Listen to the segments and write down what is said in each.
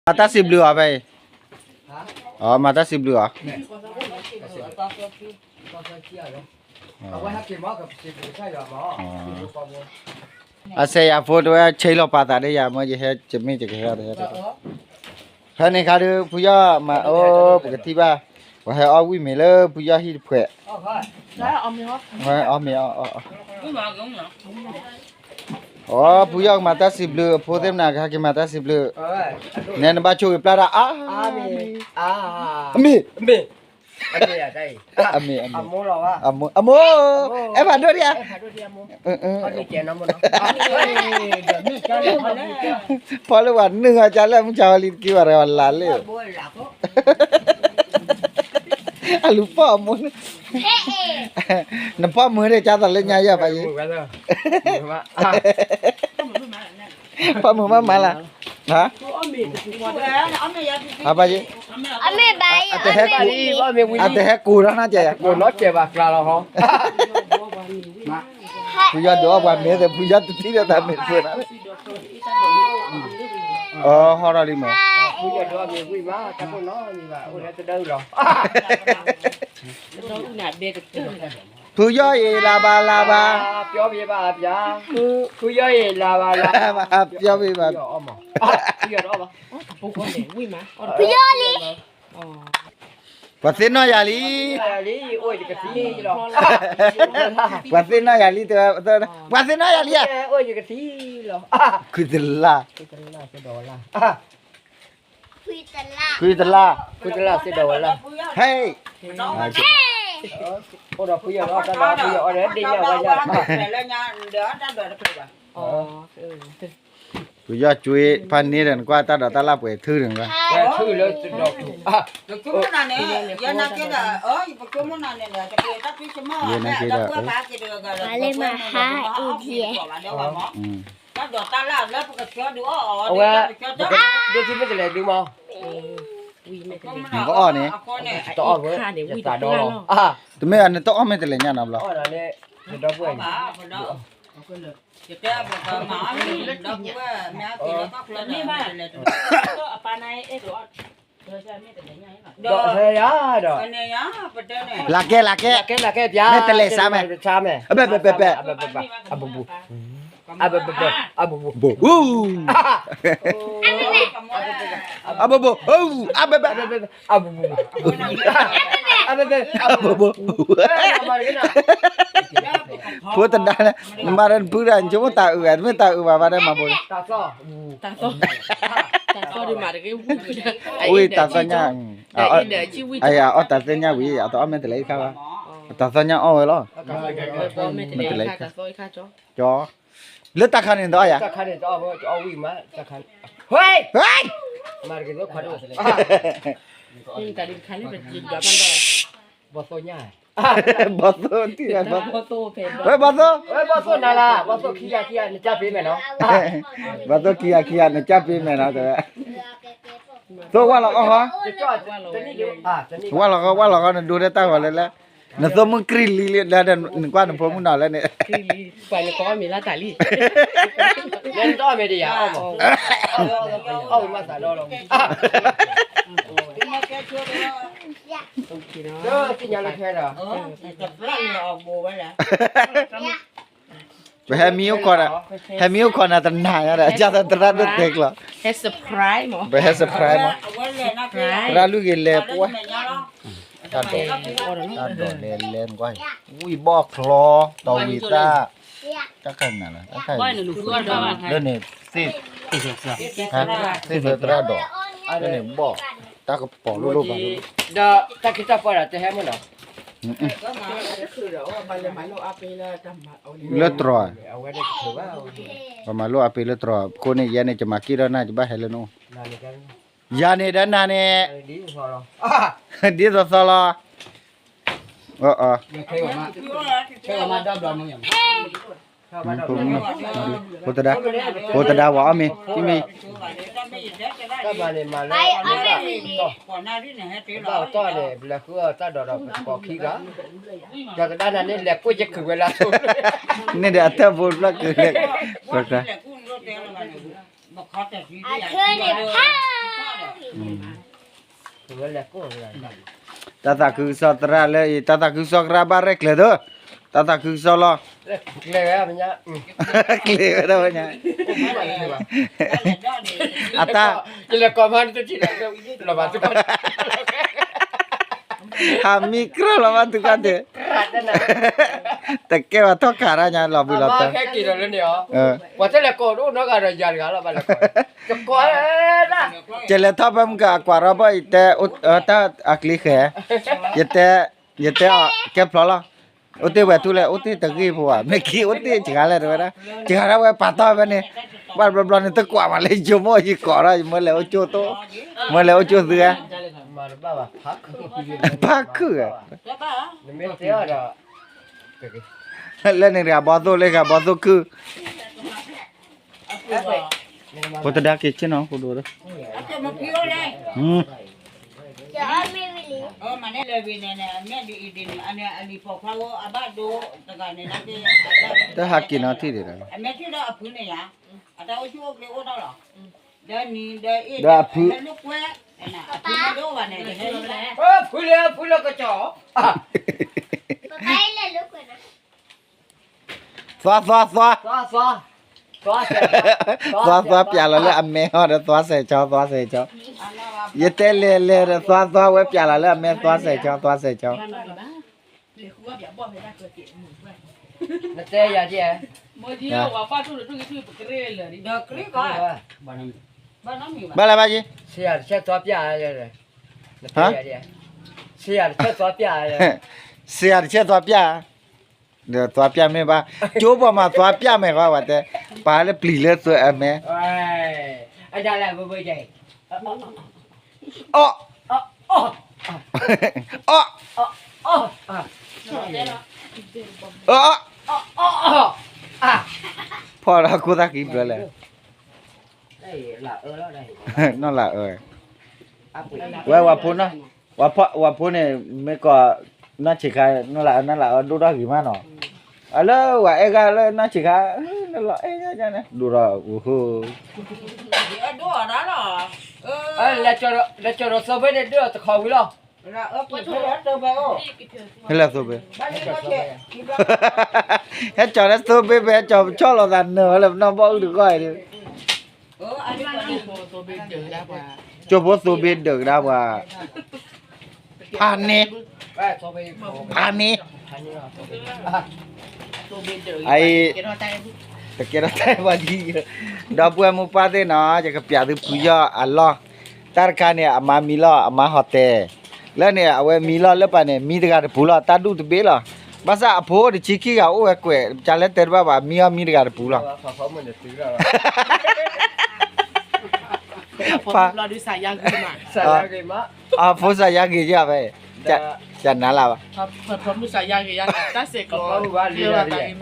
မၤတၢ်စံးဘျုးအီၤဖဲအံၤ, မၤတၢ်စံးဘျုးအီၤ, အစဲးယၤဖိတဝဲဆဲးလီၤပာ်သးဒီးယၤမ့ၢ်ယဟဲ ယမ့ၢ်ယကဟဲဒီးဟဲ, ဖဲန့ၣ်ခါဒုး ဖုယီၢ်မၤအိၣ် ပကထံၣ်ဘၣ်, ပှၤဟဲအီၣ်ဝံၣ်မ့ၤလၢဖုယီၢ်ဟံၣ်တဖှဲး, အီၣ်မ့ၤအီၣ်အီၣ်, အိ ဖုယီၢ်ကမၤတၢ်စံးဘျုး အဖိသ့ၣ်မနၤကဟဲက့ၤမၤတၢ်စံးဘျုး, နဲနဘၣ်ဆိၣ်ဂ့ၤပျၢ်တၢ်အါ, အမ့ၢ် အမ့ၢ် အမိၢ်, အဲၣ်ဖးဒိၣ်ဒံးဧါ, ဖီလၢပှၤနုာ်အီၤကၢ်လၢမုၢ်ဆါဝဲလံတက့ၢ်ဘၣ် တဂၤလၢ်လၢ်, အလူၤဖီအမိၢ်န့ၣ်, နဖီမုၢ်န့ၣ် ကၢ်သးလၢညါယၤဖးယံၤ, ဖီမုၢ်မးမးလၢ်, ဖးယံၤ, အတဟဲကူၣ်ထီၣ်နီတစဲးယၤ, ဖုယီၢ်ဒုးအီၣ်ပှၤမ့ၤ ဖုယီၢ်ဒုးအီၣ်ပှၤမ့ၤသ့ၣ် ဖုယီၢ်တထံၣ်ဒီးတၢ်မ့ၢ်တဖုန့ၣ်, အဟီထီၣ်လံမး, ဖုယီၢ်အံၤလၢဘၣ်လၢဘၣ်, ဖုယီၢ်အံၤလၢဘၣ်လၢဘၣ်, ဖုယီၢ်လံ, ပှၤသ့ၣ်နီၣ်ယၤလံ, ပှၤသ့ၣ်နီၣ်ယၤလံ, ပှၤသ့ၣ်နီၣ်ယၤလံတဲဝဲ, ခွံတလၢ်, ခွံတလၢ်, ဟဲ, ဖုယီၢ်ကွ့ဖးန့ၢ်ဒီး နကွၢ်တၢ်ဒိးတၢ်လၢ်ပှဲၤထုတဂၤ, ယဲနာ်က့ဒီး, အဝဲ, ဒိၣ်ထံမ့ၢ်တလဲၤဒုမး, နကအီၣ်န့ၣ်, တမ့ၢ်နတအီၣ်မ့ၢ်တလဲၤညါနီတဘျီ, ဒီးဟဲယၤဒီး, လၢကဲလၢကဲ, လၢကဲလၢကဲပျၢ်, မ့ၢ်တလဲၤဆါမဲာ်, ဆါမဲာ်, အဘဲဘဲဘဲဘဲ, အဘဲဘဲဘဲ, အဘိဘိ, အဘိဘိ, အဘဲဘဲ, အဘိဘိ, အဘိဘိ, ဖိတဒါ, နမၤဒီးနဖုဒၣ် နဆိကမိၣ်တၢ်အုၣ်ဂၤ တမ့ၢ်တၢ်အုၣ်ဘၣ်ဘၣ်ဒီးမၤဘိန့ၣ် ဝံၤတၢ်သီညါ, အအီၣ်တၢ်သီညါဝံၤ အတအီၣ်မ့ၢ်တလဲၤအံၤခါဘၣ်, တၢ်သီညါအီၣ်ဝဲလီၤ, မ့ၢ်တလဲၤအံၤခါ, ကၠီ, လၢတၢ်ခါန့ၣ်တအီၣ်ယၤ, ဘီသိ, ဘီသိ, ဝဲဘီသိ, ဘီသိနၤလၢ, ဘီသိခံဂၤခံဂၤ နကၢ်ပ့ၤမဲာ်နီၤ, ဘီသိခံဂၤခံဂၤ နကၢ်ပ့ၤမဲာ်နီၤ တဲဝဲ, သိဝဲလီၤအီၣ်ဟီ, ဝဲလီၤဃီ ဝဲလီၤဃီ နဒိးတဲတၢ်ဂီၤလၢလၢ, နသိမုၢ်ကြံၢ်လံလံ လၢနကွၢ်နဖိမုၣ်နီၤလၢန့ၣ်, နတအီၣ်မ့ၢ်တယၤအီၣ်မး, အီၣ်ဝံၤမးသးဒီလီၤ, ပဟဲမံအိၣ်ခိးနၤ, ဟဲမံအိၣ်ခိးနၤတနၤညါဒီး ကၢ်သရၣ်ဒိၣ်တဲကျီၤ, ပဟဲ surprise မး, သရၣ်လွံၢ်ဂ့ၤလဲၤပှၢ်, တၢ်ဒိး, တၢ်ဒိးလဲၤလဲၤနကွၢ်, ဝံၢ်ဘီၣ်ချီ, တီၢ်ဝံၤတၢ်, တၢ်ခါနၤလၢ, လၢန့ၣ်, သ့ၣ်သရၣ်ဒိး, လၢန့ၣ်ဘီၣ်, တၢ်ကပီၤလိၣ်လိၣ်ဘၣ်, ဒီးတၢ်ခံတၢ်ပှၢ်ဒီးတဟဲမ့ၢ်နီၤ, လၢတြီၤ, ပမၤလိအပ့ၤလၢတြီၤ, အဃိန့ၣ် ယဲန့ၣ် ယမၤက့ၢ်ဒီးနၤ ယဘၣ်ဟဲလၢနအိၣ်, ယၤန့ၣ်ဒီးနၤန့ၣ်, ဒ်သိးသိးလီၤ, အ, ဖိတဒါ, ဖိတဒါဝဲအီၣ်မ့ၤ, မ့ၢ်, တၢ်မၤန့ၣ်မၤလၢ, တၢ်ကတီၢ်န့ၣ် ပလဲၤဃုအီၣ်တၢ်ဒိးဒီးပကပီၤခံဂၤ, တကဒါနၤန့ၣ် လဲၤကွၢ်ယခုးဝဲလၢအဆိ, န့ၣ်ဒီးအတၢ်ဖိတဖျၢၣ်ကလဲၤ, အ, အ, တၢ်သးခုကစီၣ်သရၣ်လၢအံၤ တၢ်သးခုကစီၣ်သရၣ်ဘၣ်ရဲၣ်ကျဲၤသၢ, တၢ်သးခုကစီၣ်လီၤ, ကျဲၤဝဲဒၣ်ဝဲညါ, အတၢ် ဟးမံကြၢလီၤဘၣ်သုကီၢ်သ့ၣ်, တကဲဘၣ်ထီၣ်ခးတၢ်ညါလီၤဘှံးလီၤတီၤ, ပှၤတလဲၤကိးတအိၣ်နီတဂၤဒီးယၤတဂၤလီၤ, ဘၣ်လဲၤကိး, ကလဲၤထီၣ်ဖဲမုၢ်ကကွၢ်ထီၣ်ဘၣ်အံၤ တဲ, တၢ်အကျ့ဃဲ, ယတဲ, ယတဲအီၤကဲဖျီလီၤ, အိၣ်တ့ၢ်ဝဲထူၣ်လဲၣ် အိၣ်တ့ၢ်တဂ့ၢ်ဖိဘၣ် မ့ၢ်ခံအိၣ်တ့ၢ်စှၤလဲၣ်တဲဝဲဒၣ်, စှၤဒၣ်ဝဲပာ်တီၢ်ဖဲန့ၣ်, ဘၣ်တဘျီဘျီန့ၣ်တကွၢ်မးလၢယမိၢ်ယကိးထီၣ် ယမၢလဲၤအိၣ်ကၠိၣ်သိ, မၢလဲၤအိၣ်ကၠိၣ်သုဧါ, ဖးခုဧါ, လၢန့ၣ်တဂၤဘီသိၣ်လၢဂၤဘီသိၣ်ခုၣ် ဖိတဒါက့ၤဆ့ၣ်နီၤ ဖိဒိၣ်, တဟးက့ၤနီၤထံၣ်ဒံးဒီး, ဒီးအဖု သွါသွါသွါ, သွါသွါပျးလီၤလၢအမဲဟီဒီး သွါစဲးဆီ သွါစဲးဆီ, ယတဲလဲၤလဲၤဒီး သွါသွါဝဲပျးလီၤလၢအမဲ သွါစဲးဆီ သွါစဲးဆီ, နတဲယၤဒ်, ဘၣ်လၢဘၣ်ယံၤ, စယၤတဆဲသွါပျး, စယၤတဆဲသွါပျး, ဒီးသွါပျးမ့ၢ်ဘၣ်, ကၠိဘီမးသွါပျးမဲာ်ဃီဝဲတဲ, ပာ်လၢပျံၤလၢသွဲအမဲ, အီၣ်, အီၣ်, အီၣ်, ဖီၣ်ဒီးခိၣ်သၣ်ကံဘျၢလဲၣ်, နီၢ်လၢအၢ, ဝဲဝၤဖိ, ဝၤဖိန့ၣ် မ့ၢ်ကီး, နီၢ်ဆံးခါ, နီၢ်လၢအၢနီၢ်လၢအၢဒိၣ်ထီၣ်ဂ့ၤမးနီၤ, အလၢဝၤအဲၣ်ဂၤလၢနီၢ်ဆံးခါ, နလီၤအဲၣ်ဂၤန့ၣ် ဒိၣ်ထီၣ်, လၢကၠီၤဒီးသိဘ့ၣ်န့ၣ်ဒၣ်တခီဝံၤလီၤ, ဟဲလၢသိဘ့ၣ်, ဟဲကၠီၤလၢသိဘ့ၣ် ပဟဲကၠီၤလၢသိဘ့ၣ်ဖဲကၠီၤဆီၣ်လီၤသးနၢၤဝဲလၢပနီၢ်ဘီၣ်အုၣ်တကီၢ်အံၤ, ကၠိဖိသိဘ့ၣ်ဒၢးကဒါပှၤ, ဖးန့ၣ်, ဖးန့ၣ်, အအံၤ, တကဲထီၣ်တၢ်ပှၤဒ်, ဒီပုၢ်ဝဲၢ်မိၢ်ပၢ်သ့ၣ်နီၤ ယကပျးသုဖုယီၢ်အလီၢ်, တၢ်တခါန့ၣ် အမါမံလီၢ် အမါဟီတဲ, လၢန့ၣ် အဝဲမံလီၢ်လၢပှၤန့ၣ် မံတဂၤတပူၤလီၤ တၢ်ဒူၣ်တဘ့ၣ်လီၤ, ဘၣ်ဆၣ်အဖိအိၣ်တဆံခံဂၤအိၣ်ဝဲကွဲး ကလဲၤတဲတဘၣ်ဘၣ် မံအီၤမံတဂၤတပူၤလီၤ အဖိစးယါဂ့ၤယါဖဲ, ကနၤလၢ်ဘၣ်, ပှၤအီၣ်မ့ၤပၢ်တပူၤဆါလၢ ညါတက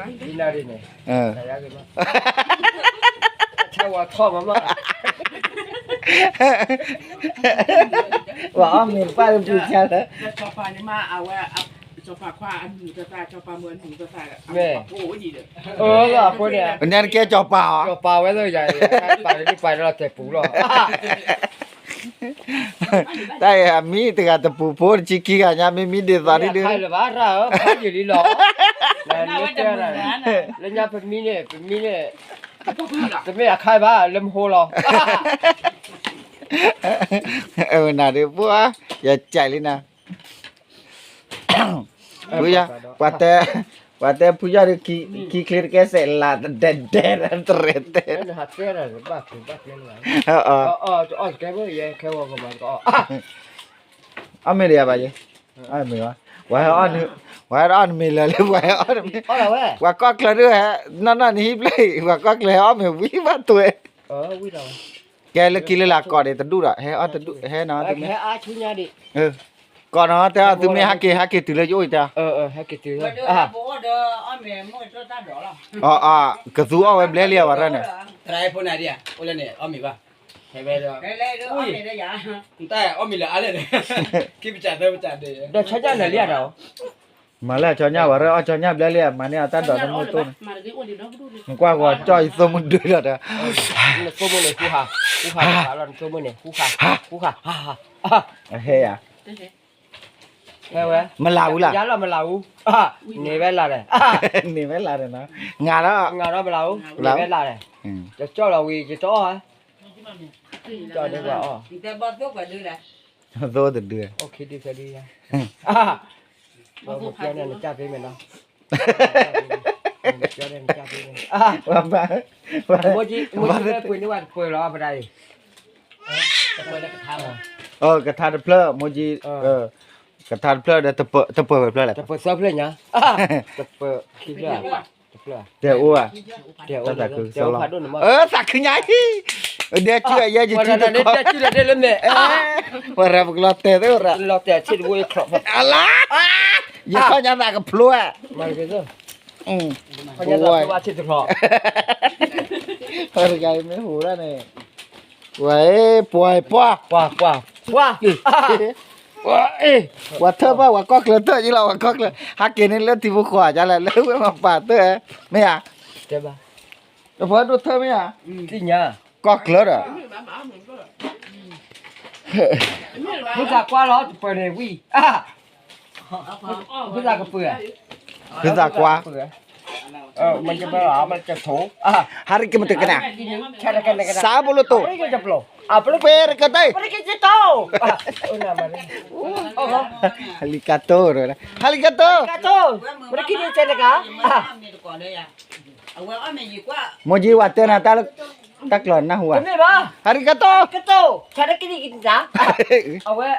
ဲကၠီၤပၤအီၤ, တၢ်အံၤမံတဂၤတပူၤဖိတဆံခံဂၤညါ မ့မံဒ်သိးဒ်ဒုး, လၢညါပမံန့ၣ် ပမံန့ၣ်, တမ့ၢ်အခါဘၣ် လၢမဟိလီၤ, နၤဒုးပှၤ, ယကၠဲးလံနၤ ဖုယီၢ်, ပှၤတဲဖုယီၢ်ဒီး ခံချ့တကဲစဲးလးတဒဲဒဲတရဲတဲ, အီၣ်မ့ၤဒီးယၤဘၣ်ယဲ, အီၣ်မ့ၤ, ပှၤကီၢ်ချၢဒုးဟဲ, နီၢ်နီၢ်နဟံၣ်ဖျၢၣ်အံၤ ပှၤကီၢ်ချၢဟဲအီၣ်မ့ၤဝံၤဘၣ်တွဲ, ကဲလၢခံလၢလာ်ကီးဒီးတဒူၣ်ဒီး ဟဲအီၣ်တဒူၣ် ဟဲနီၤတမ့ၢ် ကိးနီၤ တဲအီၤ သုမ့ၢ်ဟဲက့ၤ ဟဲက့ၤတုၤလၢယအိၣ်အံၤတဲ, ကသူအီၣ်ဝဲဘျဲလံအဝဲရၢန့ၣ်, တရၤဖိနၤဒံးဧါ, အိၣ်လၢန့ၣ် အီၣ်မ့ၤဘၣ်, ဟဲဝဲဒီး, တၢ်အီၣ်မ့ၤလၢအါလဲၣ်, ခံပစၢ်သၢပစၢ်ဒံး, ဒီးဆါယၢ်နၤလံဧါဒီး, မၤလၢအကၠီညၣ်ဝဲရၢ အီၣ်ကၠီညၣ်ဘျဲလံ မၤန့ၢ်အတၢ်ဒိးနမိၢ်တိၢ်န့ၣ်, နကွၢ်ဂီၤကၠီၣ်အံၤသိၣ်မုၢ်ဒုဒီး, နသိၣ်မုၢ်န့ၣ် ဟူဟး, ဟူဟးတဖးလီၤ နသိၣ်မုၢ်န့ၣ် ဟူဟး, ဟူဟး, ဟးဟး, ဟဲယၤ, ဟဲဝဲ, မလၤဝူလၢ်, ယၤလီၤမလၤဝူ, န့ၢ်ဝဲလၢ်ဒီး, န့ၢ်ဝဲလၢ်ဒီးနီၤ, ငါဒီး, ငါဒီးမလၤဝူ, န့ၢ်ဝဲလၢ်ဒီး, ယကၠီၣ်လီၤဝံၤ ယတအီၣ်, ကၠီၣ်ဒ်ပှၤအီၣ် သိတဒု, ပကၠီန့ၣ်နကၢ်ဖဲမဲာ်နီၤ, ပကၠီန့ၣ်နကၢ်ဖဲမဲာ်, မိၢ်ကၠီ, မိၢ်ကၠီလၢပှ့ၤန့ၢ်ဝဲတပၢၤလီၤ ပဒၣ်အံၤ, ကထါတဖျၢၣ်, မိၢ်ကၠီ, ကထါတဖျၢၣ်ဒီး တပၢၤဝဲဖျၢၣ်လဲၣ်, တပၢၤသၢဖျၢၣ်ညါ, တပၢၤခံဖျၢၣ်, တဖျၢၣ်, တဲအိၣ်ဧါ, တဲသးခု, သးခုညါ, ဒဲကၠူၣ်ယဲယကၠူၣ်တခီ, ပှၤရၤပကလီၤတဲာ်သ့ဝဲရၤ, လီၤတဲာ်ဆ့တဘိယခီၣ်, အလါ, ယခီၣ်ညါသးကဖျိဧါ, ပှၤတဂၤမ့ၢ်ဟူးဒၣ်န့ၣ်, ဝဲ, ပှၤ, ပှၤ, ပှၤ, ပှၤ, ပှၤထၢၣ်ဘၣ် ပှၤကီၢ်ချၢထၢၣ်ယလီၤ ပှၤကီၢ်ချၢ, ဟးက့ၤန့ၣ်လၢထံဖိဃီၤဒ်လဲၣ် လၢဝဲမၤပာ်တၢၢ်, မ့ၢ်ဧါ, ပှၤဒိၣ်ထၢၣ်မ့ၢ်ဧါ, ကီၢ်ချၢဒီး ဖုသးကွၢ်လီၤ တပၢၤန့ၣ်ဝံၤ, ဖုသးကပၢၤ, ဖုသးကွၢ်, မ့ၢ်ကပၢၤ, ဟးရက့ၤမတကနၣ်, စးဘိလိတိၣ်, ပှဲၤရကတၢၢ်, ဟလီကတိၢ်, ဟလီကတိၢ်, မိၢ်ကၠံဝၤတဲနၤတၢ်လၢ တၢ်ကျီၤနၢ်ဟူဧါ, ဟရံကတိၢ်, အဝဲ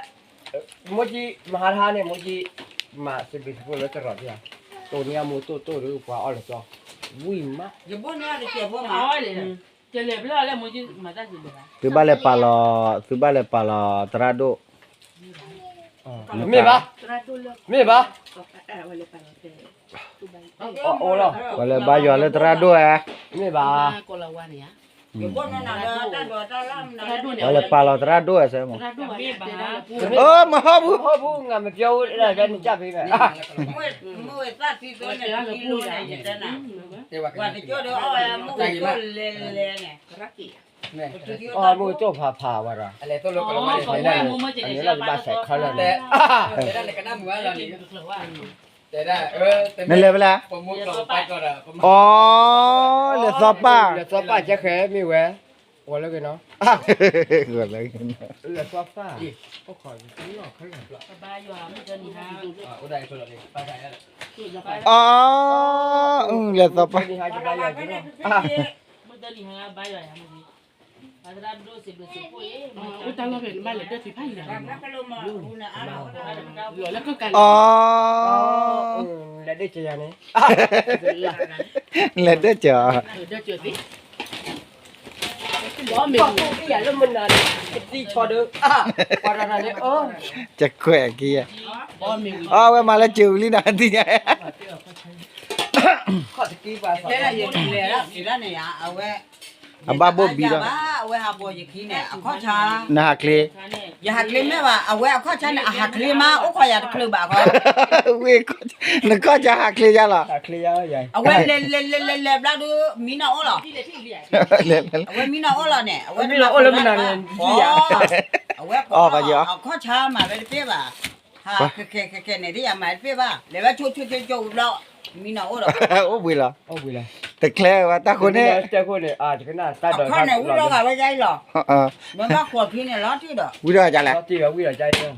မိၢ်ကၠံ မဟါတဟါန့ၣ် မိၢ်ကၠံ မၤစံးဘျုးစံးဖှိၣ်လၢသရိာ်ဒံးဧါ, တိၢ်န့ၢ်အမိၢ်တိၢ်တိၢ်ဒီးပှၤအီၣ်လၢကၠီ, ဝံၣ်မး, သုဘၣ်လဲၤပာ်လီၤ, သုဘၣ်လဲၤပာ်လီၤသရၣ်ဒိၣ်, မ့ၢ်ဘၣ်, မ့ၢ်ဘၣ် ပှၤလဲၤဘါယွၤလၢသရၣ်ဒိၣ်ဧါ, မ့ၢ်ဘၣ်, ပှၤလဲၤပာ်လီၤသရၣ်ဒိၣ်ဧါစဲမး, မဟီၣ်ဘူး, အီၣ်မ့ၢ်တိၢ်ဖးဖးဝဲဒီး, အန့ၣ်လီၤဘၣ်စဲးခီလၢာ်န့ၣ်, နလဲၤဖဲလဲၣ်, အီ, လဲၤသီပၢ်, လဲၤသီပၢ်ကဲဃဲမ့ၢ်ဝဲ, ဂီၤလၢဂ့ၤနီၤ, လဲၤသီပၢ်, အီ, လဲၤသီပၢ် အီ, လဲၤဒၢစၢၤယၤန့ၣ်, လဲၤဒၢစၢၤ, ကကွဲးက့ၤ, အဝဲမၤလၢစၢၤဝံၤလံနၤသ့ၣ်ညါ, အဘၣ်ဘိၣ်ဘံဒီး, အဝဲဟးဘီယခံန့ၣ် အခီၣ်ဆါ, နဟးချ့, ယဟးချ့မ့ၢ်ဘၣ် အဝဲအခီၣ်ဆါန့ၣ် အဟးချ့မး အိၣ်ခိးယၤတချုးဘၣ်ဃီ, နခီၣ်ဆါဟးချ့ယါလီၤ, အဝဲလဲၤလဲၤလဲၤလဲၤလဲၤဘျီဒုး မံနီၤအိၣ်လီၤ, အဝဲမံနီၤအိၣ်လီၤန့ၣ် အဝဲမံနီၤအိၣ်လီၤ, အဝဲအခီၣ်ဆါမၤဝဲတပ့ၢ်ဘၣ်, ဟးခဲခဲခဲခဲန့ၣ် ဒ်ယၤမၤတပ့ၢ်ဘၣ် လဲၤဝဲဆိဆိဆိဆိဝံၤဘျီ, မံနီၤအိၣ်ဒီး, အိၣ်ဘှံးလီၤ, တချဲဝဲတၢ်ဃိန့ၣ်, အခီၣ်န့ၣ် ဝံၤဒီးဂၤဝဲယါအံၤလီၤ, မ့ၢ်ဘၣ်ဃီၤခံန့ၣ်လီၤတံၢ်ဒီး, ဝံၤဒီးယါလဲၣ်,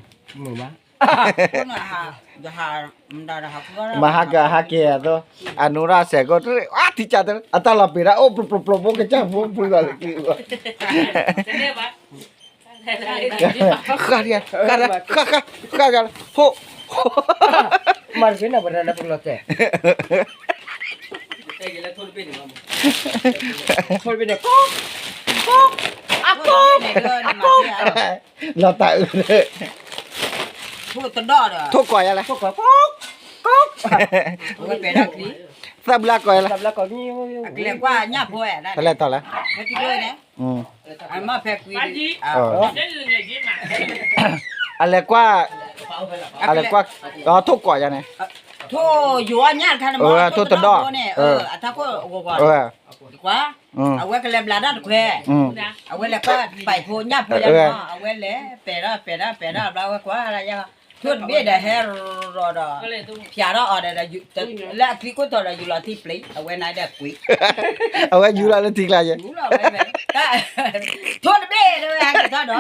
မၤဟးကဟးက့ၤအသိး, အနိရၣ်စဲးကိးတရံး အထံကတရံး အတၢ်လီၤပ့ၤဒၣ်အိၣ်ပျိပျိပျိဖိကစၢ်ဖိပှံၤဘၣ်လၢက့ၤ, ဃၣ်ဃၣ်ဃၣ်ဃၣ်, ဖိ, မၤတသ့နီၤ ပတၢ်လၢပကလီၤတဲာ်, ဖိတဘ့ၣ်န့ၣ် ကိး, ကိး, အကိး, အကိး, လီၤတၢ်အုး, ထိၣ်ကိးယါလဲၣ်, ကိး, ကိး, သၣ်ဘျါကိးယါလဲၣ်, ဖဲလဲၣ်တီလဲၣ်, အလဲၤကွၢ်, အလဲၤကွၢ်, ထိၣ်ကိးယါန့ၣ်, ထိၣ်ယိၤအီၣ်ညၣ်တခါန့ၣ်မ့ၢ် ထိၣ်တဒီၣ် ထိၣ်တဒီၣ်န့ၣ် အထးခိၣ်ဂီၤဂီၤ ကွၢ် အဝဲကလဲၤဘျးတၢ်တခွဲ အဝဲလဲၤကွၢ်ပာ်ဖိညၣ်ဖိယါန့ၣ်မ့ၢ် အဝဲလဲၤပဲာ်ထီၣ်ပဲာ်ထီၣ်ပဲာ်ထီၣ်ဘျီ အဝဲကွၢ်လၢယါ ထိၣ်တဘ့ၣ်ဒီးဟဲရီၤဒီး ဖျးထီၣ်အီၤဒီး လၢအချံခိၣ်ထီၣ်ဒီးယူၤလီၤထံပျံၤ အဝဲန့ၣ်ဒီးကွံာ် အဝဲယူၤလီၤလၢထံကျါယဲ ထိၣ်တဘ့ၣ်ဒီးဝဲဟဲက့ၤထီၣ်ဒီး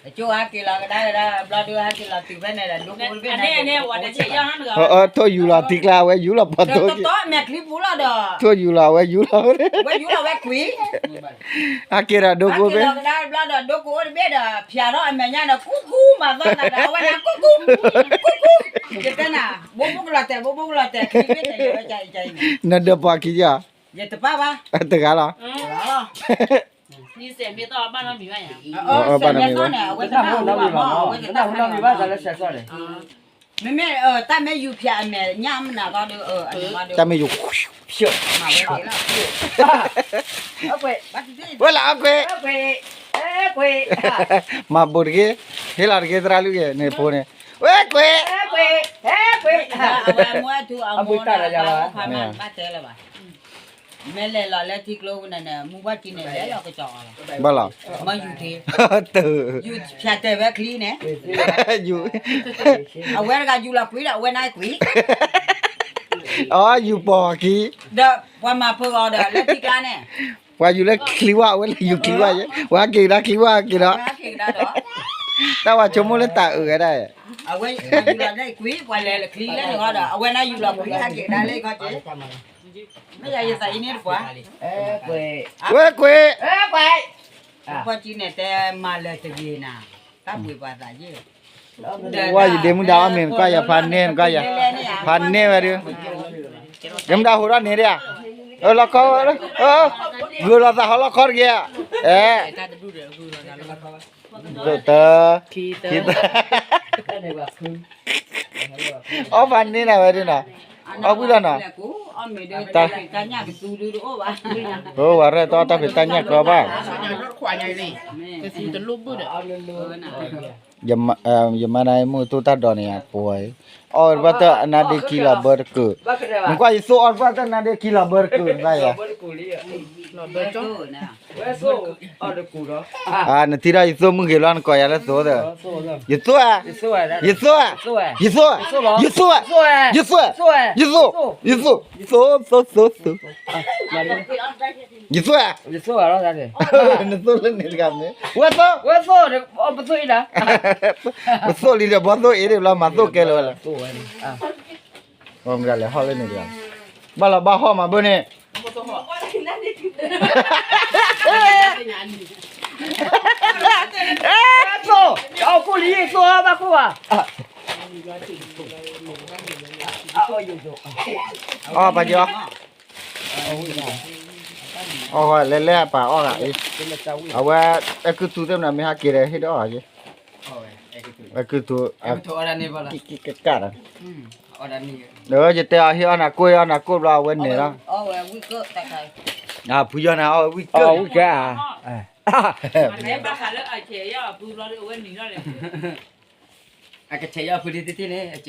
ကၠိဟဲက့ၤလီၤကဒါကဒါ ဘျီဒုဟဲက့ၤလီၤတုၤဖဲန့ၣ်ဒီး ဒိကိတဘ့ၣ်န့ၣ် ထိၣ်ယူၤလီၤထံကျါ အဝဲယူၤလီၤပှၤထိၣ်က့ၤ မဲာ်ချံပူၤလီၤဒီး ထိၣ်ယူၤလီၤ အဝဲယူၤလီၤ ဝဲယူၤလီၤဝဲကွံာ် ဟဲက့ၤဒီးဒိကိတဘ့ၣ် ဟဲက့ၤလီၤကဒါဘျီဒီး ဒိကိအိၣ်တဘ့ၣ်ဒီး ဖျးထီၣ်အမဲာ်ညါဒီး ကူကူ မၤသီသးဒီး အဝဲန့ၣ် ကူကူ ကူကူ ယတဲနၤ ဘိဘိကလီၤတဲာ် ဘိဘိကလီၤတဲာ် ချံဘ့ၣ်တဲာ် ယဝဲကၠါအံၤကၠါအံၤန့ၣ် နဒၢးပှၤခံယါ ယတပၣ်ဘၣ် တဂၤလီၤ မ့ၢ်တၢ်မ့ၢ်ဘၣ် မ့မ့ၢ် တၢ်မ့ၢ်ယူၤဖၠးအမဲာ်ညါမနၤဘၣ်ဒီး တၢ်မ့ၢ်ယူၤ ဝဲလၢအကွ့ မၤဘိးတဂ့ၤ ဟ့ၣ်လီၤတဂ့ၤ သရၣ်လွံၢ်ဂ့ၤ န့ၣ်ဖိန့ၣ် ဝဲကွ့ အဝဲမူအထူအမူန့ၣ် ဘၣ်တဲလၢၤဘၣ် မ့ၢ်လဲၤလီၤလၢထံကျိန့ၣ်န့ၣ် မူဘၣ်ထံန့ၣ် လဲၤလီၤကစီၤအီၤလီၤ ဘၣ်လီၤ မ့ၢ်ယူၤထံ ယူၤဖၠးတဲာ်ဝဲချံန့ၣ် ယူၤ အဝဲတဂၤယူၤလီၤကွံာ်ဒီး အဝဲန့ၣ်ကွံာ် အယူၤပိာ်ခံ ဒီးပှၤမၤဖုးအီၤဒီးလၢထံကျါန့ၣ် ပှၤယူၤလၢချံဝါ အဝဲလၢယူၤချံဝါယဲ ပှၤဟဲက့ၤကဒါချံဝါက့ၤဒီး တၢ်ဝဲဆိကမိၣ်လၢတၢ်အုးဝဲဒၣ် အဝဲယူၤလီၤလၢကွံာ် ပှၤလဲၤလၢချံလၢန့ၣ်ဃီဒီး အဝဲန့ၣ်ယူၤလီၤကွံာ် ဟဲက့ၤကဒါလၢခီက့ၤ မ့ၢ်ယၤယသးအံၤန့ၣ်တပှၤ ဝဲကွံာ် ပှၤကံန့ၣ်တဲမၤလၢတဂ့ၤနၤ တၢ်ပှ့ၤပှၤသးယ့ၣ် ဝဲယဒ့မုၣ်ဒါအီၣ်မ့ၤနကွၢ်ယၤ ဖးန့ၢ်နကွၢ်ယၤ ဖးန့ၢ်ဝဲဒုး ဒ့မုၣ်ဒါဟိးထီၣ်န့ၣ်ဒၣ် လီခီ ဂုာ်လီၤသးဟီလီခီတဂ့ၤ အဲ တၢ ခံတၢ အီၣ်ဖးန့ၢ်နၤဝဲဒုးနီၤ အီၣ်ကွံာ်လီၤနီၤ ဝဲရဲၣ်တီတၢ်ဖံးတၢ်ညၣ်ကျီဘၣ် ယမါနၤမုၢ်တိၢ်တၢ်ဒိးန့ၣ် ပှၤ အီၣ်ဝဲတဘၣ်တၢ်အနါဒ့ခံလီၤဘၢတကုာ် နကွၢ်ယသိၣ်အီၣ်တဘၣ်တၢ်နါဒ့ခံလီၤဘၢတကုာ် နကွၢ်ယၤ နထံၣ်ဒီးယသိၣ်မုၢ်ဂ့ၤလီၤ နကိးယၤလၢသိၣ်ဒီး ယသိၣ်ဧၢ ယသိၣ်ဧၢ ယသိၣ် ယသိၣ် ယသိၣ် ယသိၣ် သိၣ် သိၣ် သိၣ် သိၣ် ယသိၣ်ဧါ နသိၣ်လၢန့ၣ်တဂၤမ့ၢ် ဝဲသိၣ် ပသိၣ်လံဒီးဘီသိၣ်အ့ၣ်ဒံးဘျီ မၤသိၣ်ကဲလၢၤဝဲလၢ လဲၤဟီၣ်လၢန့ၣ်တဂၤ ဘၣ်လီၤဘၣ်ဟီၣ်မၤဘၣ်န့ၣ် သိၣ် အီၣ်ခိၣ်လံ သိၣ်ဘၣ်ခိၣ်ဘၣ် အီၣ်ပာ်က့ၤအီၣ် အီၣ်လဲၤလဲၤပာ်အီၣ်ဂၤအံၤ အဝဲ အဲကုၢ်သူသ့ၣ်မနၤမ့ၢ်ဟဲက့ၤဒီးဟ့ၣ်ဒီးအီၣ်ဂၤက့ၤ အဲကုၢ်သူ ကကးဒီး ယတဲအီၤဟ့ၣ်အီၣ်နၤကိၢ် ဟ့ၣ်အီၣ်နၤကိၢ်ဘျီအဝဲန့ၣ်လီၤ ဖုယီၤနၤအီၣ်ဝဲဝံၣ်ကၢၢ် ဝံၣ်ကၢၢ် အကဆဲးယီၤဖုဒံတထံၣ်န့ၣ် န့ၣ်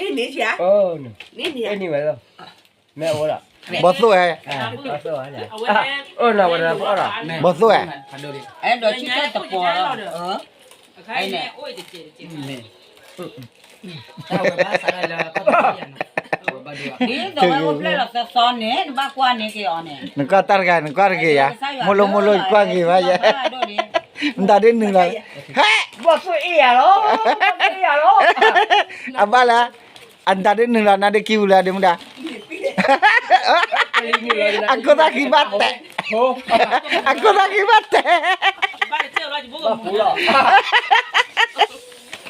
န့ၣ် န့ၣ်ဝဲလီၤ မ့ၢ်အိၣ်လီၤ ဘီသိၣ်ဝဲ အိၣ်လီၤဝဲလီၤ ဘီသိၣ်ဝဲ အဲၣ်ဒိးဆံၣ်တၢ်တပီၤလီၤ ဒ်သိးဝဲအိၣ်ဖျဲၣ်လီၤသီသီန့ၣ် နဘၣ်ကွၢ်န့ၢ်က့ၤအီၤန့ၣ် နကွၢ်တၢ်တဂၤ နကွၢ်တဂ့ၤယၤ မိၢ်လိမိၢ်လိ ယကွၢ်ဂ့ၤဘၣ်ယဲ မတၤဒ်နုာ်လီၤ ဟဲ ဘီၣ်သိၣ်အ့ၣ်ယၤလီၤ ဘီၣ်သိၣ်အ့ၣ်ယၤလီၤ အဘၣ်လၢ အတၢ်ဒ်နုာ်လီၤ နါဒ့ခံပူၤလၢဒ့မုၣ်ဒါ အခိၣ်သၣ်ခံဘၣ်တဲာ် အခိၣ်သၣ်ခံဘၣ်တဲာ်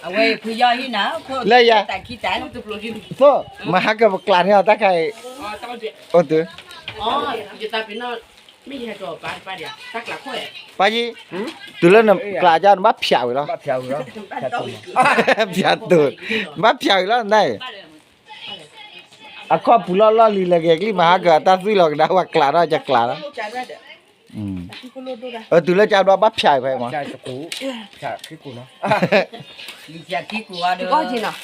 အဝဲဖုယီၤဟံၣ်နၤ လၢယၤ သိၣ် မဟါကပကျးန့ၢ်အီၤတၢ်ခါအံၤ အိၣ်တုၤ ပၢ်ယံၤ တုၤလၢနကျးကၢ် နဘၣ်ဖျးဝံၤလီၤ ဖျးတိၤ နဘၣ်ဖျးဝံၤလီၤ န အခီၣ်ပူၤလီၢ်လီၢ်လံၤလၢက့ၤကလံၢ်မဟါက တၢ်သွံၣ်လီၤကဒါ ပှၤကျးထီၣ်ကကျးလီၤ တုၤလၢကၢ်ဘျီဘၣ်ဖျးဝံၤဖဲမး ခံကူနီၤ ခံကူနီၤ ကီၢ်ကီၢ်ကီၢ်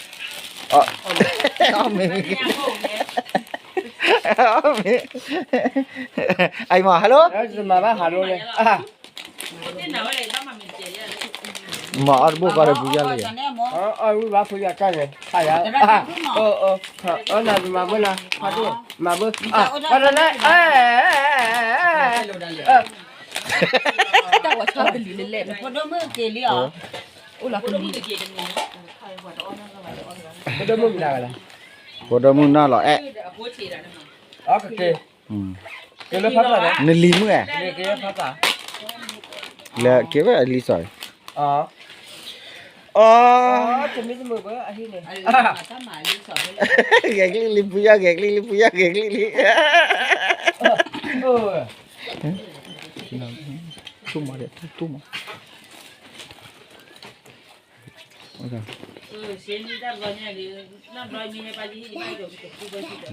အီၣ်မ့ၤ, အီၣ်မ့ၤ, အံၤမး hello, မၤဘၣ် hello လဲၣ်, မၤအီၣ်တဘိၣ်ကီးဒီးပူၤယါလံ, အီၣ်ဝံၤဘၣ်ဖုယါကၢ်န့ၣ်, အၢ, အၢ, နမၤဘၣ်နၤ, မၤဘၣ်, တၢ်ဝဲဆီကလံၤလဲၣ်လဲၣ်, ဖိဒိၣ်မုၣ်က့ၤလံအီၤ, အိၣ်လီၤကလံၤ, ဖိဒိၣ်မုၣ်မနုၤလဲၣ်, ဖိဒိၣ်မုၣ်နီၢ်လီၤအဲၣ်, နလံၤမုၣ်ဧါ, လၢက့ၤဝဲအလံၤစီၤ, အီ, ဂဲၤကလံၣ်လံဖုယါ ဂဲၤကလံၣ်လံဖုယါ ဂဲၤကလံၣ်လံ, ဆိမးဒီး ဆိမး, ဘ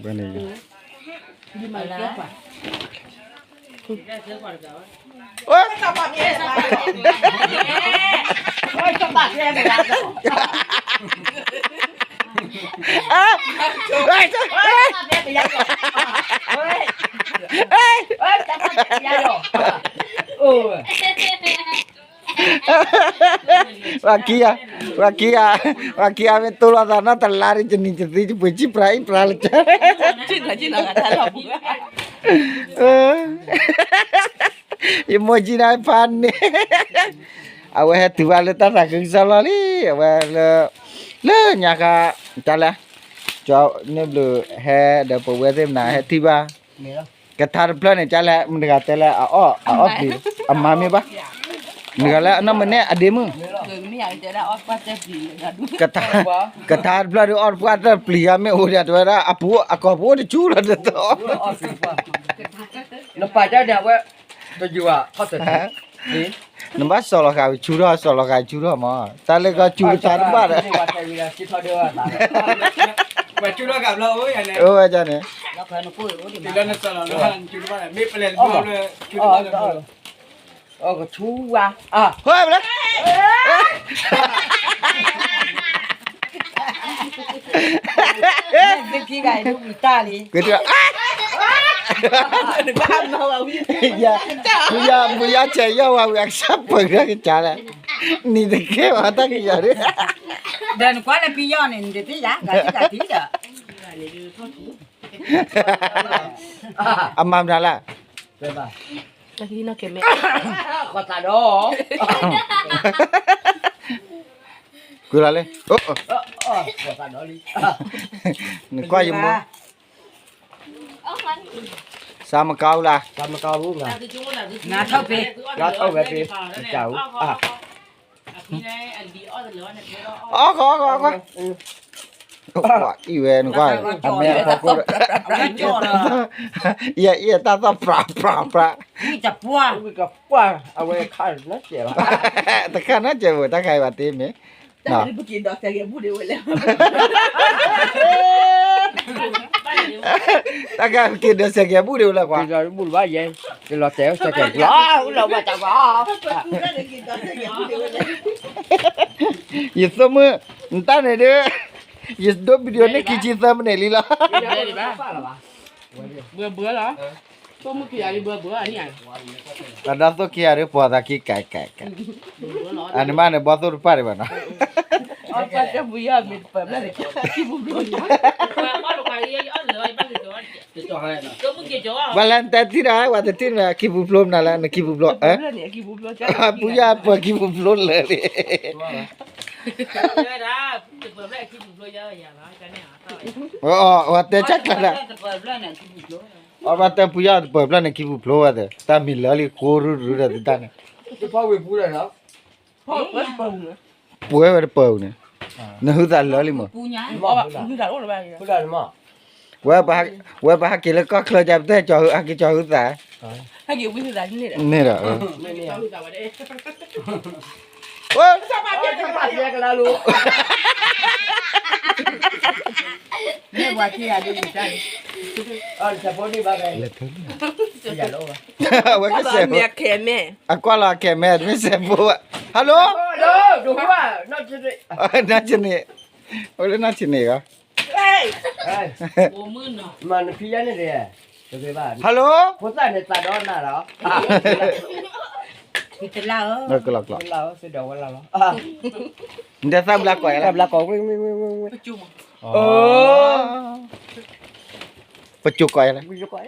ၣ်န့ၣ်, ပှၤခံဂၤ, ပှၤခံဂၤ, ပှၤခံဂၤ မ့ၢ်တိၢ်လိာ်သးနီတလါဒီး ယနံၤယသံ ယပှ့ၤကံၣ်ပြၤအံၣ်ပြၤလၢကၢ်, ယမိၢ်ကံၣ်နၤဖးန့ၣ်, အဝဲဟဲတုၤဘၣ်လၢတၢ်သးခုကစီၣ်လီၢ်လံ, အဝဲလၢ, လၢညါခါ, တၢ်လဲၣ်, ကၠီန့ၣ်ဘျုးဟဲဒီးပဝဲသ့ၣ်မနၤဟဲထံၣ်ဘၣ်, ကထါတဖျၢၣ်န့ၣ် ကၠီလဲၣ် မတၤတဂၤတဲလၢအအီၣ်အီၣ်ပျံၤ, အမါမ့ၢ်ဘၣ်, မတၤတဂၤလၢအနီၢ်မ့ၢ်န့ၣ်အဒ့မုၣ်, ကထါတဖျၢၣ်ဒုးအီၣ်တပှၢ်တၢၢ်ပျံၤဂၤမ့ၢ်အိၣ်ဒီး တဲဝဲဒၣ်အပူၤအကီၢ်ပူၤတဆူလီၤတတီၤ, နပာ်တၢ်န့ၣ်အဝဲ, တယုာ်ဘၣ်, နဘၣ်စီၤလီၤဃာ်ဝံၤဆူထီၣ် စီၤလီၤဃာ်ဆူထီၣ်မး, တၢ်လၢကီၢ်ဆူတဆါတဘၣ်ဒီး, ဝဲန့ၣ်, ကဆူဝါ, ပူၤယါဆဲးယီၢ်ဝဲဝံၤ အကစၢ်ပၢၢ်ဒီးကစၢ်လဲၣ်, နံၤတကဲဘၣ်တၢ်ကယၤဒ်, ဒီးနကွၢ်လၢပယီၤန့ၣ် နတသ့ၣ်ယၤ ဂၤသံဂၤသံဒီး, အမၤမတၤလဲၣ်, ကွၢ်လၢ, နကွၢ်ယမိၢ်, စၢ်မကါအူလၢ်, အီၣ်ခီအီၣ်ခီအီၣ်ခီ, အံၤဝဲနကွၢ်, အမဲာ်အဖီခိၣ်ဒီး, ယအံၤအတၢ်သီၣ်ပြးပြးပြး, ဝံၣ်တပှၢ်, ဝံၣ်တပှၢ်, အဝဲခါနီၢ်စဲးဘၣ်, တခါနီၢ်စဲးဘၣ် တၢ်ခါအံၤဘၣ်တ့မ့ၢ် တၢ်ကက့ၤဒီးစဲးကဲၤဘူၣ်ဒံးဝဲလၢကွၢ်, ဘူၣ်ဘၣ်ယဲ, လီၤတဲာ်စဲးကဲၤဘူၣ်, ယသိၣ်မုၣ်, နတၢ်န့ၣ်ဒုး, ယဒိ video န့ၣ်ခံဆံသၢမံးနံးလံလီၤ, ဘၢဘၢလီၤ, သိၣ်မုၣ်ခံဂၤလံဘၢဘၢအနံၣ်, အဒီးသိၣ်ခံဂၤဒုးပှၤသးခံကဲကဲကဲ, အနမ့ၢ်န့ၣ်ဘီသိၣ်တပၣ်ဒံးဘၣ်နီၤ ပှၤလဲၤတဲထံၣ်ဒီး ပှၤတထံၣ်န့ၣ် ခံပူၤဖျိမနုၤလဲၣ် နခံပူၤဖျိ, ပူၤယါပှၤခံပူၤဖျိလၢာ်လံ, ပှၤတဲဆၢကျါဒၣ်, အဘၣ်တဲပူၤယါတပၢၤဖျၢၣ်န့ၣ် ခံပူၤဖျိဝဲသ့ၣ်, တၢ်မံၤလၢာ်လံ ဃိရူၤရူၤဒီးသ့ၣ်တၢ်န့ၣ် ပှဲၤဝဲတပၢၤန့ၣ်, နဟုသးလၢာ်လံမး, ဝဲပဟဲက့ၤလၢကီၢ်ချၢကၢ် ပတဲကၠီၤဟု ဟဲက့ၤကၠီၤဟုသး, န့ၣ်ဒီး, ဝဲကစဲးဖိ, အကွၢ်လီၤအခဲမဲာ် တမ့ၢ်စဲးဖိဘၣ်, hello, နီၢ်ကန့ၣ် အိၣ်လၢနီၢ်ဆံးန့ၣ်ဂီၢ် မနဖံယါန့ၣ်ဒီး တဂ့ၤဘၣ် ဟယ်လို ဖိသၣ်န့ၣ်သးဒီးနၤလီၤ ကလၢ် ကလၢ် ကလၢ် စ့ဒီးဝဲလၢ်လီၤ နတသၣ်ဘျါကိးယါလဲၣ် ဘျါကိး ဝ့ၢ် ဝ့ၢ် ဝ့ၢ် ဝ့ၢ် ဝ့ၢ် ပကၠိကိးယါလဲၣ် ပကၠိကိး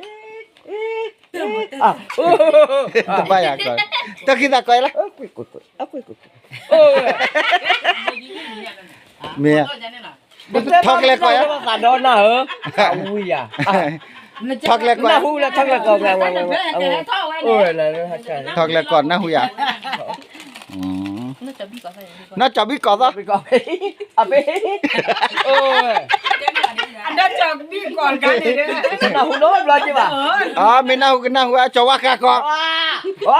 တဘၣ်ယၤကိး တၢ်ခံသးကိးယါလဲၣ် မ့ၢ် ထီၣ်ကျဲကိးယါ သးဒီနၤဧၢ ဝံယၤ ထီၣ်ကျဲကိး နၢ်ဟူလၢထီၣ်ကျဲကိး ထီၣ်ကျဲကိး နၢ်ဟူယၤ နီၢ်ကၠီၤဘံၣ်ကိးသီ ဘံၣ်ကိး အဘ့ၣ် အနီၢ်ကၠီၤဘံၣ်ကိးတဂၤန့ၣ် နၢ်ဟူနီတဘျီက့ၤဘၣ် အမ့ၢ်နၢ်ဟူကနၢ်ဟူ အကၠီၤဝါဃးကိး ဝါ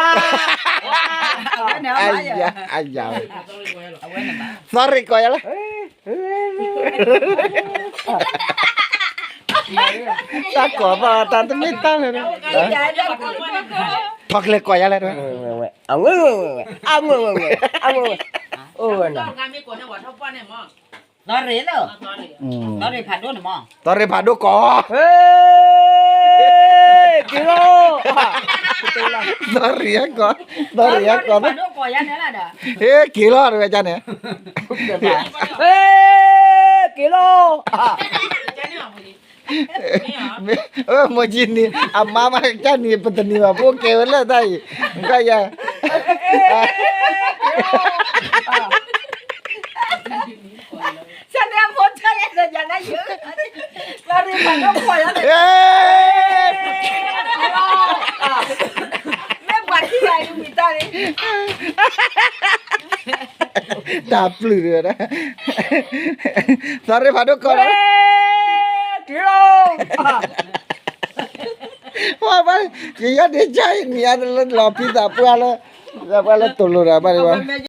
အယၤ အယၤ သီရ့ၣ်ကိးယါလၢ တၢ်ကိးသီ တၢ်တမ့ၢ်တၢ်လၢၤ ထီၣ်ကျဲကိးယါလဲၣ် အဝဲ အဝဲ အဝဲ အဝဲ အိၣ်ဝဲနီၤ သီရ့ၣ်လၢ သီရ့ၣ်ဖးဒိၣ်န့ၣ်မး သီရ့ၣ်ဖးဒိၣ်ကိး က့ၤလီၤ သီရ့ၣ်ကိး သီရ့ၣ်ကိး ဟ့ၣ်က့ၤလီၤ တဝဲကန့ၣ် က့ၤလီၤ မိၢ်ကံနံၤ အမါမးကန့ၣ် ပတနံၤဘၣ် ဖိကဲဝဲလၢတၢ်အံၤ ကယၤ ဆၣ်န့ၣ်အမိၢ်တၢ်ယဲၢ်ဒီးယၤနၢ်ယု သီရ့ၣ်ဖးဒိၣ်ကိးယါန့ၣ် မ့ၢ်ပှၤထံၣ်ယၤအံၤဝံၤတၢ်န့ၣ် တၢ်ပျုၢ်တဝဲဒၣ် သီရ့ၣ်ဖးဒိၣ်ကိးလီၤ က့ၤလီၤ ဝဲဘၣ် ကယီဒ့ကၢ်အံၤ နံၤအါတလၢလီၤဖံသးပှၢ်လၢ သးပှၢ်လၢတိၤလိၤဒီးဘၣ်ဒံးဝဲ